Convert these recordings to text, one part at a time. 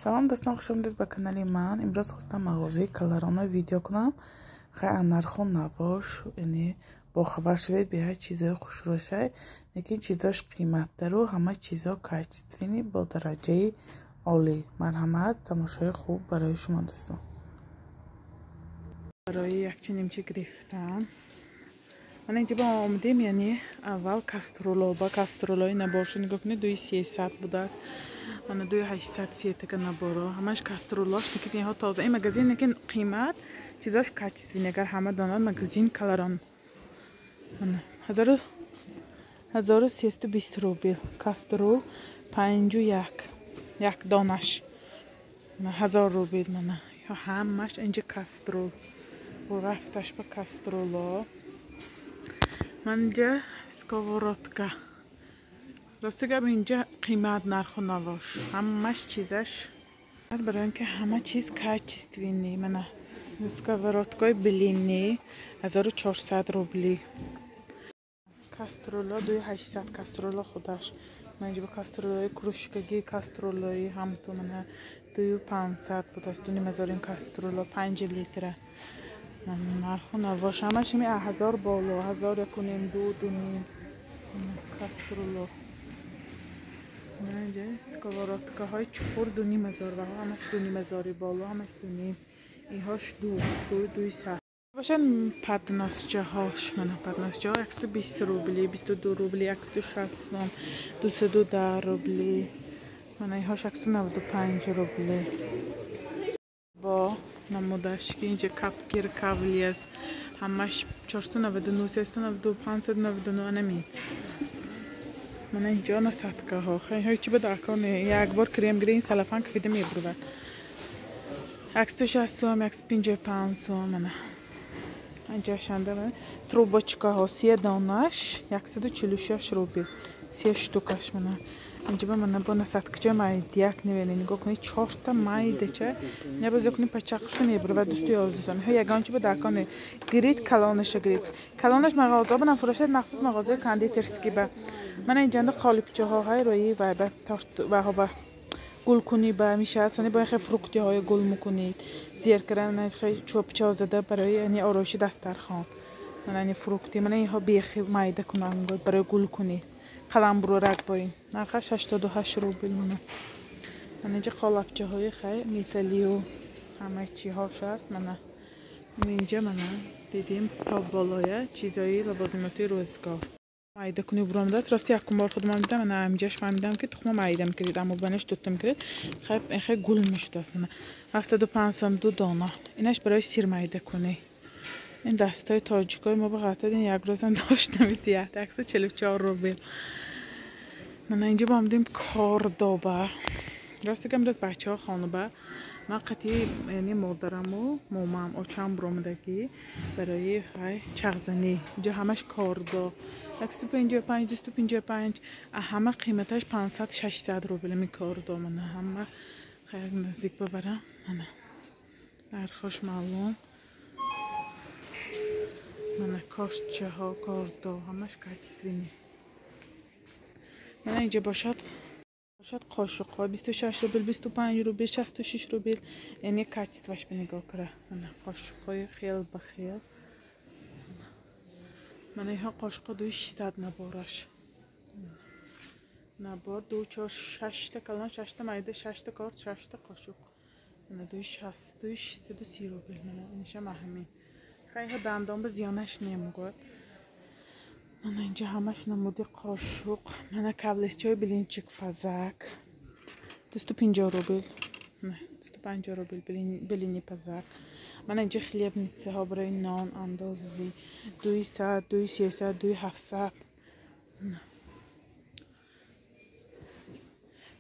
Салом дӯстон, хуш омадед ба канали ман. Имрӯз хостам мағозаи Каларона видео кунам. Хай нарху навош, яъне бохабар шавед, беҳад чизои хушрӯшай, лекин чизош қиматтару ҳама чизо качественный, бо дараҷаи олӣ. Марҳамат, тамошои хуб барои шумо, дӯстон. Барои якчи нимчи гирифтан ман инҷа ба омадем, яъне аввал кастрюло ба кастрюлои наборшо нигоҳ кунед, 2300 будааст, мана 2800 сетака наборо, ҳамаш кастрюлош лекин инҳо тоза. Ин магазин лекин қимат, чизош качественный, агар ҳама донад, магазин Каларон. Мана 1320 рубл кастрюл, 51 як донаш 1000 рубл. Мана ҳамаш инҷа кастрюл, рафташ ба кастрюло. Ман инҷа сковородка. Рости гап, инҷа қимат нарху навош, ҳамаш чизаш, барои ин ки ҳама чиз качественный. Мана сковородкаи блинный 1400 рубли, кастрюла 2800, кастрюла худаш. Ман инҷа ба кастрюлаи кружкаги, кастрюлаи ҳамту мана 2500 будааст, 2500 ин кастрюла 5 литра. Нарху навош ҳамаш ими 1000 боло, ҳазор, якуним, ду, дуним кастрюло. Сковородкаҳои чуқур 2500 ва ҳамаш 2500-и боло, ҳамаш дуним, инҳош ду, ду, дуи сад бошад. Подносчаҳош, мана подносчаҳо 120 рубли, 22 рубли, 160 сом, 210 рубли. Мана инҳош 195 рубли. Бо намудаш ки инҷа капкир кавлиас, ҳамаш 499, 392, 599. Анамин мана инҷо насадкаҳо ҳои чи ба даркор не, як бор крем гири, ин салафан кафида мебурад. 160 сом, 155 сом. Мана инҷашанда трубочкаҳо се донаш 146 рубл, се штукаш. Мана инҷа мана бо насадкача майдияк невена, нигоҳ кунед, чорта майдача набоз кунед, пачақшуда мебурад, 211 сом. Ҳо ягон чи ба даркор не, гирид, калонаша гирид, калонаш мағоза ба нафурӯшад, махсус мағозаи кондитерский ба. Мана инҷанда қолибчаҳо ҳай рои вай ба торт ваҳо ба гулкунӣ ба мешавад, сони бо хе фруктиҳои гул мекунед, зер кардан хе чӯбчаҳо зада барои яъне ороиши дастархон. Мана ини фрукти, мана инҳо бехи майда кунанд барои гулкунӣ, қаламбурорак бо ин нархаш 88 рубл. Мана мана инҷа қолабчаҳои хай металлию ҳама чиҳош аст. Мана инҷа мана дидем то болоя чизои лавозимоти рӯзгор майда кунӣ буромадааст. Рости якум бор худмон дидам, мана инҷаш фаҳмидам, ки тухма майда мекардид, аммо банаш дута мекардид, хай гул мешудааст. Мана 75 сом ду дона, инаш барои сир майда кунӣ. Ин дастҳои тоҷикои мо ба ғатад ин як рӯзам дошт намедиҳад, 144 рубл. Мана инҷа ба омадем кордоба. Рости гап, имрӯз бачаҳо хонаба, ман қатъи яъне модараму момам, очам буромадагӣ барои хай чағзанӣ. Инҷа ҳамаш кордо 155, 255, ҳама қиматаш 500, 600 рубл ами кордо. Мана ҳама хай як наздик бабарам, мана нархош маълум. Мана кошчаҳо, кордо ҳамаш качественный. Мана инҷа бошад қошуқҳо 26 рубл, 25 рубл, 66 рубл, яъне качестваш ба нигоҳ кара. Мана қошуқҳои хел ба хел. Мана инҳо қошуқҳо 2600 набораш, набор ду, чор, шашта калон, шашта майда, шашта корд, шашта қошуқ. Мана дуи шаст, 2630 рубл. Мана инашам аҳамин хайҳо дандон ба зиёнаш немугӯяд. Мана инҷа ҳамаш намуди қошуқ. Мана каблесчаҳои блинчик пазак 250 рубл, 250 рубл блини пазак. Мана инҷа хлебницаҳо барои нон андозӣ 200, 2300, 2700.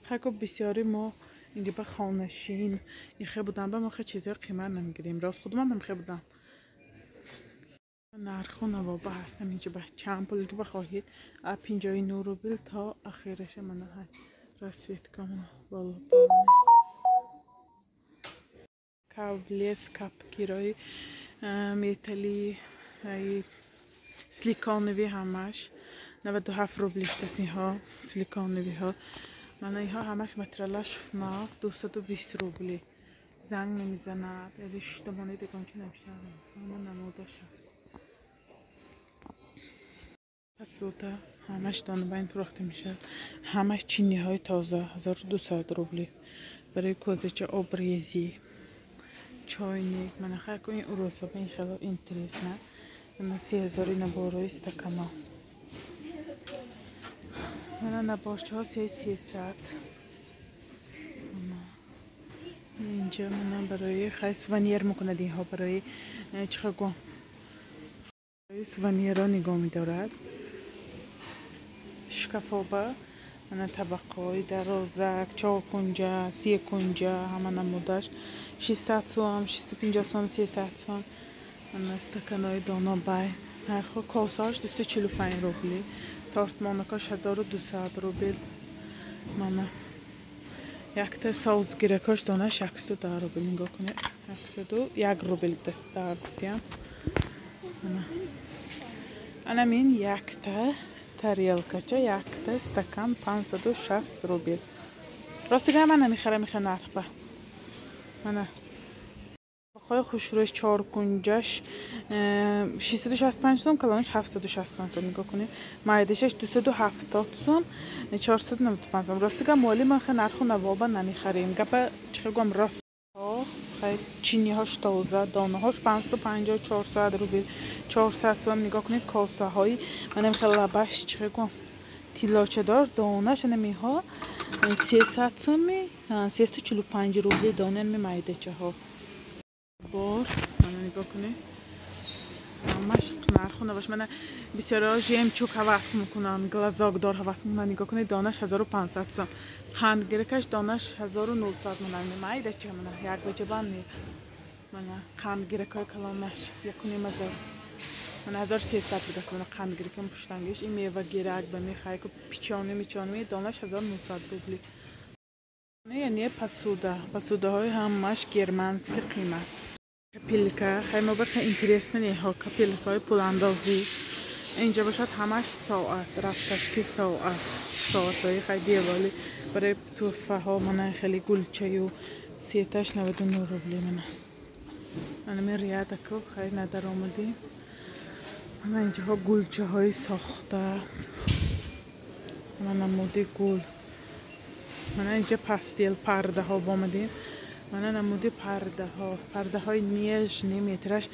Хайко бисёри мо инҷа ба хонашин ихе будан, ба мо хе чизҳои қимат намегирем. Рост, худумам ҳам хе будам. Нарху навоба ҳастам инҷа ба чанд пул ки бихоҳед, а 59 рубл то ахираша. Мана ҳай расцветка, мана боло кавлес, капкирои металли, силиконовый, ҳамаш 97 рубли шудааст инҳо силиконовыйҳо. Мана инҳо ҳамаш материалаш нағз, 220 рубли. Занг намезанад, яъне шуштамонед, ягончи намешавад. Ҳама намудаш аст. Посуда ҳамаш донабайн фурӯхта мешавад. Ҳамаш чиниҳои тоза, 1200 рубли. Барои козача обрезӣ, чойник. Мана хайр ку ин урусоба ин хело интересно. Мана 3000 наборои стакано. Мана наборчаҳо 3300. Инҷа мана барои хай сувенир мекунад инҳо, барои чӣ гӯ, барои сувенирро нигоҳ медорад. Шкафоба мана табақаҳои дарозак, чоркунҷа, секунҷа, ҳама намудаш 600 сом, 650 сом, 300 сом. Мана стаканои донобай. Нархо косаҳош 245 рубли. Тортмонакаш 1200 рубл. Мана якта соусгиракаш донаш 110 рубл. Нигоҳ кунед, 101 рубл даст дар гуфтиям. Анамин якта тарелкача, якта стакан 560 рубл. Ростига мана мехара, меха нархба. Мана Қои хушрӯш чоркунҷаш 665 сом, калонаш 765 сом. Нигоҳ кунед, майдашаш 270 сом, 495 сом. Ростига моли ма хе нарху навоба намехарем. Гапа чӣ гӯям, рост. Хай чиниҳош тоза, донаҳош 550, 400 рубл, 400 сом. Нигоҳ кунед, косаҳои манам хеле лабаш чӣ гӯям, тиллочадор, донаш анамиҳо 300 соми, 345 рубли дона ми майдачаҳо. Бор, мана нигоҳ кунед, ҳамаш нарху наваш. Мана бисёриҳо жемчуг ҳавас мекунанд, глазокдор ҳавас мекунанд. Нигоҳ кунед, донаш 1500 сом. Қандгиракаш донаш 1900. Мана майдача, мана як баҷабан. Мана қандгиракҳои калонаш 1500. Мана 1300 будаст. Мана қандгиракам пуштангиш. Ин мевагирак ба мехай ку пичони мичони, донаш 1900 рубли. Яъне посуда, посудаҳои ҳамаш германский, қимат. Копилка, хай мо барха интересно неҳо, копилкаҳои пуландозӣ. Инҷа бошад ҳамаш соат, рафташки соат, соатҳои хай деволи барои туҳфаҳо. Мана хеле гулчаю сеташ 99 рубли. Мана анами рядако хай надаромадӣ. Мана инҷаҳо гулчаҳои сохта, мана намуди гул. Мана инҷа постель пардаҳо бомадем. Мана намуди пардаҳо, пардаҳои нежный, метраш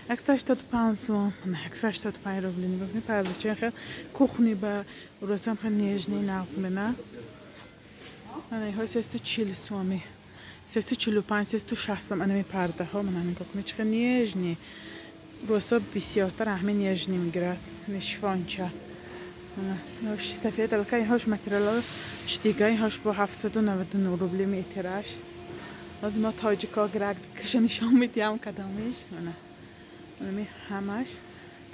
185 сом, мана 185 рубли. Нигоҳ кунед, пардачаи хел кухни ба уросам хел нежный, нағз мена. Мана инҳои 340 соми, 345, 360 сом анами пардаҳо. Мана нигоҳ кунед, чӣ хел нежный. Рӯсо бисёртар ҳами нежный мегирад, шифонча. Сафед алка инҳош материалош дига, инҳош бо 799 рубли метраш. Ҳозир мо тоҷико гирак каша нишон медиҳам кадомиш. Мана анами ҳамаш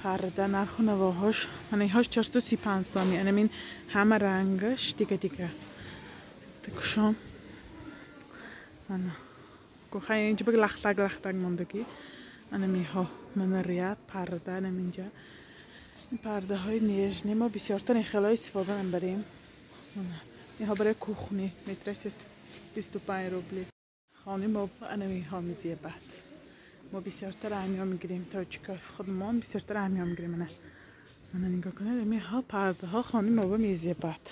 парда, нарху навоҳош. Мана инҳош 435 соми. Анамин ҳама рангаш дига дига. Кушом. Мана гухай инҷа баг лахтак лахтак мондагӣ. Анамиҳо мана ряд парда анаминҷа. Ин пардаҳои нежный мо бисёртар ин хело истифода мебарем. Инҳо барои кухни, метраш 25 рубли. Хони мо анамиҳо мезебад. Мо бисёртар ҳамиҳо мегирем, тоҷика худмон бисёртар ҳамиҳо мегирем. Мана мана нигоҳ кунед, амиҳо пардаҳо хони мо мезебад.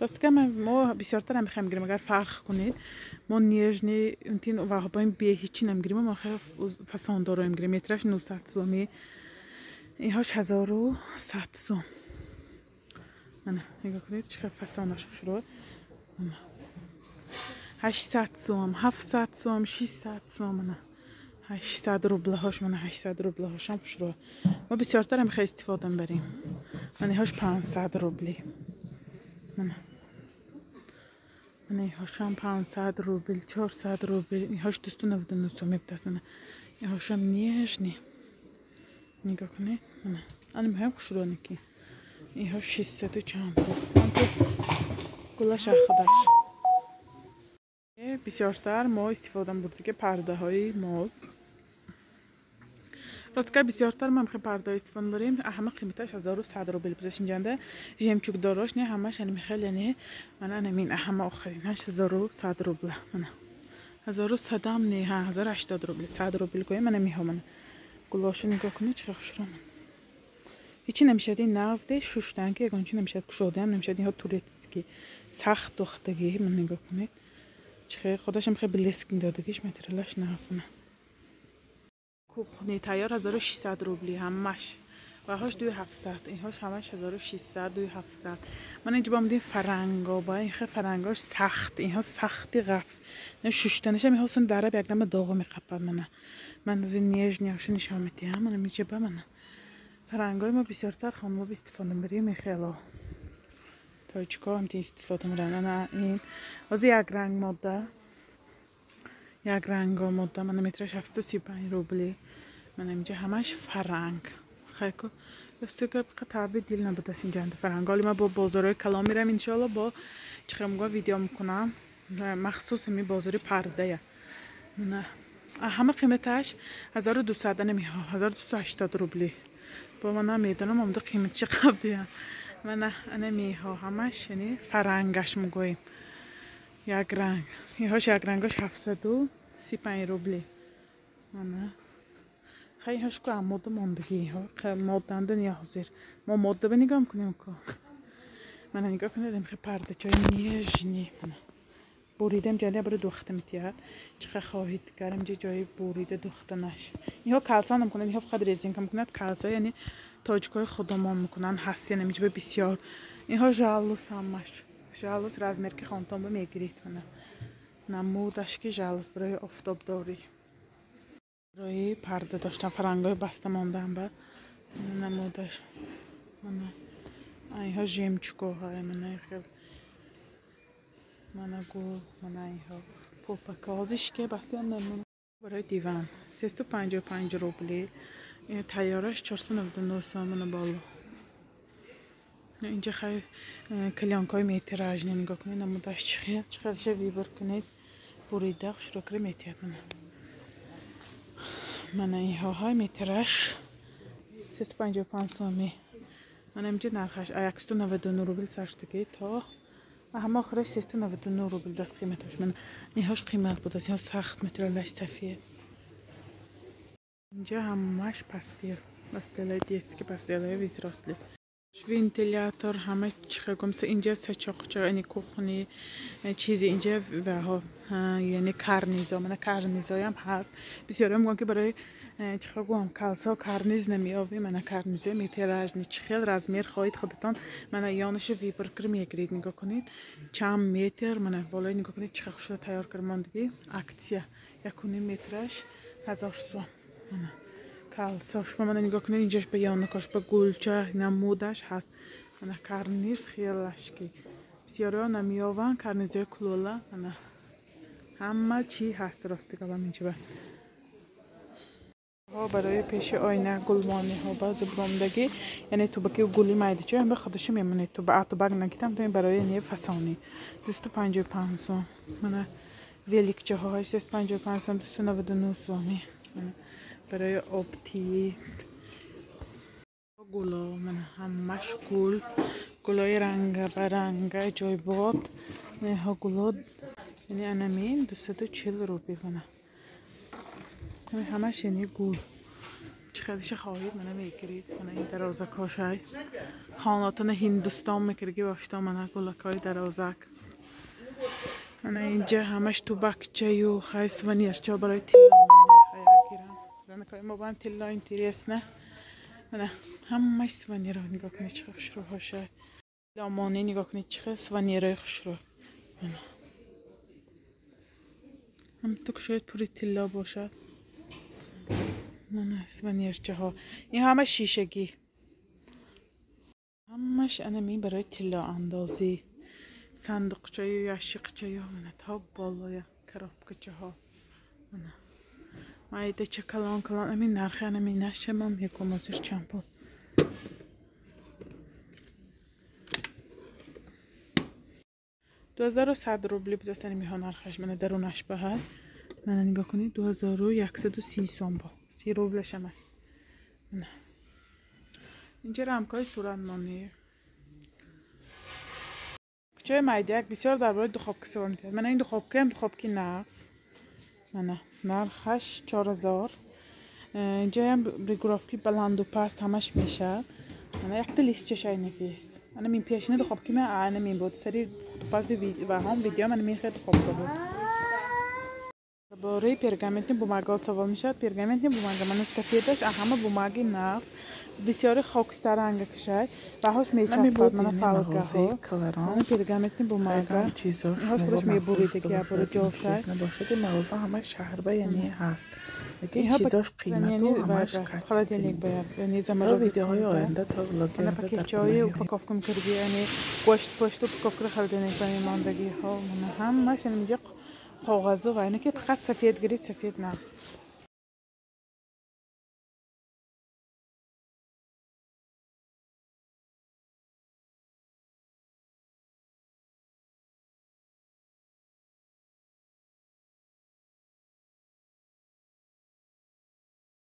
Ростика мо бисёртар ҳамихе мегирем. Агар фарқ кунед, мо нежный тин ваҳобоим бе ҳичи намегирем, мо хеле фасондоро мегирем. Метраш 900 соми, инҳош 1100 сом. Мана нигоҳ кунед, чӣ хел фасонаш хушрӯ. 800 сом, 700 сом, 600 сом. Мана 800 рублаҳош, мана 800 рублаҳошам хушрӯ. Мо бисёртар ҳамихе истифода мебарем. Мана инҳош 500 рубли. Мана мана инҳошам 500 рубл, 400 рубл. Инҳош 299 сом мебудаст. Мана инҳошам нежный. Нигоҳ кунед, мана ана мехоҳем хушрӯники. Инҳо 600 чанд пул. Гулаш худаш. Бисёртар мо истифода мебурдиги пардаҳои мо. Ростка бисёртар ман хе парда истифода барем. Ҳама қиматаш 1100 рубл будаш инҷанда. Жемчуг дорош не ҳамаш ани хеле яъне мана намин ҳама охиринаш 1100 рубл. Мана 1100 ам не, ҳа 1080 рубл, 100 рубл гӯем мана меҳо мана. Гулошу нигоҳ кунед чӣ хушро. Ҳечи намешавад ин нағзде шуштан ки ягон чи намешавад, кушодаам намешавад. Инҳо турецкий сахт духтагӣ мана нигоҳ кунед. Чӣ худашам хеле блеск медодагиш материалаш нағз мана. Кухни тайёр 1600 рубли ҳамаш. Ваҳош 2700, инҳош ҳамаш 1600, 2700. Ман инҷо бо мдин фаранго, ба ин хе фарангош сахт, инҳо сахти ғафс. Шуштанашам инҳо сон дараб якдама доғ меқапад мана. Ман аз ин нежныйашо нишон медиҳам, мана миҷаба мана. Фарангои мо бисёртар хонмо истифода мебарем хело. Тоҷико ҳам истифода мебаранд. Ана ин ҳозир як ранг модда. Як ранго модда мана метраш 735 рубли. Мана инҷа ҳамаш фаранг. Хайко ростига таби дил набудааст инҷа фаранг. Ҳоли ман бо бозорҳои калон мерам иншоалло, бо чихемго видео мекунам. Махсус ҳами бозори пардая. Мана ҳама қиматаш 1200 намеҳо, 1280 рубли. Бо ман намедонам омда қимат чӣ қабдия. Мана ана меҳо ҳамаш яъне фарангаш мегӯем. Як ранг. Инҳош як рангош 735 рубли. Мана хай инҳош ку мода мондагӣ инҳо модданда не ҳозир. Мо модда ба нигоҳ кунем ку. Мана нигоҳ кунед хе пардачои нежный. Мана буридам ҷанде барои духта метиҳад. Чӣ хоҳед гарм ҷи ҷои бурида духтанаш. Инҳо калса намекунанд, инҳо фақат резинка мекунанд. Калса яъне тоҷикои худомон мекунанд, ҳаст яъне миҷба бисёр. Инҳо жалус ҳамаш. Жалус размер ки хонтон ба мегирид. Мана намудаш ки жалус барои офтобдорӣ. Барои парда доштан фарангои баста мондаам ба намудаш. Мана инҳо жемчугоҳо, мана хел. Мана гул, мана инҳо попака. Ҳозир шике бастаам намона. Барои диван 355 рубли. Тайёраш 499 сомона боло. Инҷа хай клеёнкаҳои метражни нигоҳ кунед, намудаш чӣ хел, чӣ хелша выбор кунед, бурида хушро кира метиҳад. Мана мана инҳоҳои метраж 355 сомӣ. Мана инҷа нархаш 199 рубл сар шудагӣ то ҳама охираш 399 рубл даст қиматаш. Мана инҳош қимат будааст, инҳо сахт материалаш сафед. Инҷа ҳамаш пастил, пастилаи детский, пастилаи взрослый. Вентилятор ҳама чихел гумса инҷа сачоқча, яъне кухни чизи инҷа ваҳо, яъне карнизо, мана карнизоям ҳаст. Бисёриҳо мегӯянд ки барои чихел гӯям калсо карниз намеёбӣ, мана карнизои метражни чихел размер хоҳед худатон, мана ёнаша выбор кир мегиред. Нигоҳ кунед чанд метр, мана болои нигоҳ кунед чихел хушро тайёр кир мондагӣ. Аксия 1.5 метраш 1000 сом. Мана калсош мана нигоҳ кунед инҷаш ба ёнакош ба гулча намудаш ҳаст. Мана карниз хелаш ки бисёриҳо намеёбанд карнизои кулола. Мана ҳама чӣ ҳаст рости гапам инҷа ба. Барои пеши оина гулмониҳо баъзе буромдагӣ, яъне тубаки гули майдача ҳам ба худашо мемонед. Туба атубак нагитам то ин барои не фасонӣ 255 сом. Мана великчаҳо 355 сом, 299 сомӣ. Барои обтии гуло, мана ҳамаш гул, гулои ранга ба ранга ҷойбод. Инҳо гуло яъне анамин 240 рубл. Мана ҳамаш яъне гул. Чӣ хелиша хоҳед мана мегиред. Мана ин дарозакошай хонатона Ҳиндустон мекирги бошта. Мана гулакҳои дарозак. Мана инҷа ҳамаш тубакчаю хай сувенирча барои тилло гирам. Занакҳои мо баам тилло интересно. Мана ҳамаш сувенирҳо нигоҳ кунед чӣ хушрӯҳошай. Тилломонӣ нигоҳ кунед чӣ хел сувенирҳои хушрӯ. Мана ҳамту шояд пури тилло бошад. Мана сувенирчаҳо. Ин ҳама шишагӣ. Ҳамаш анамин барои тиллоандозӣ. Сандуқчаю ящикчаю мана то болоя коробкачаҳо. Мана майдача калон калон амин нархи анамин наша ман мегӯям ҳозир чанд пул. 2100 рубли будааст анамиҳо нархаш. Мана дарунаш баҳад. Мана нигоҳ кунед 2130 сом бо 30 рублашама. Мана инҷа рамкаҳои суратмонӣ. Кучои майдаяк бисёр дар бораи духовка савол метиҳад. Мана ин духовкаам духовки нағз. Мана нархаш 4000. Инҷоям регулировки баланду паст ҳамаш мешавад. Мана якта листчашай нафис. Ана мин пешина духовки ма ана мин буд. Сари пухтупази ваҳом видео мана мин хел духовка буд. Бораи пергаментный бумагаҳо савол мешавад. Пергаментный бумага, мана сафедаш ҳама бумаги нағз. Бисёри хокистарранга кашай. Баҳош мечаспад, мана фолгаҳо. Мана пергаментный бумага. Инҳош худаш мебуридагӣ ябора ҷошай. Набошад, мағоза ҳамаш шаҳрба, яъне ҳаст. Лекин чизош қимату ҳамаш Холодильник бояд, яъне то заморозить. Видеоҳои оянда, то влоги Мана оянда дар пакетчаҳои паноҳи упаковка мекарди, яъне гӯшт пошт упаковкаро холодильник ба мемондагиҳо. Мана ҳамаш инҷа коғазу ва ина ки фақат сафед гирид, сафед нағз.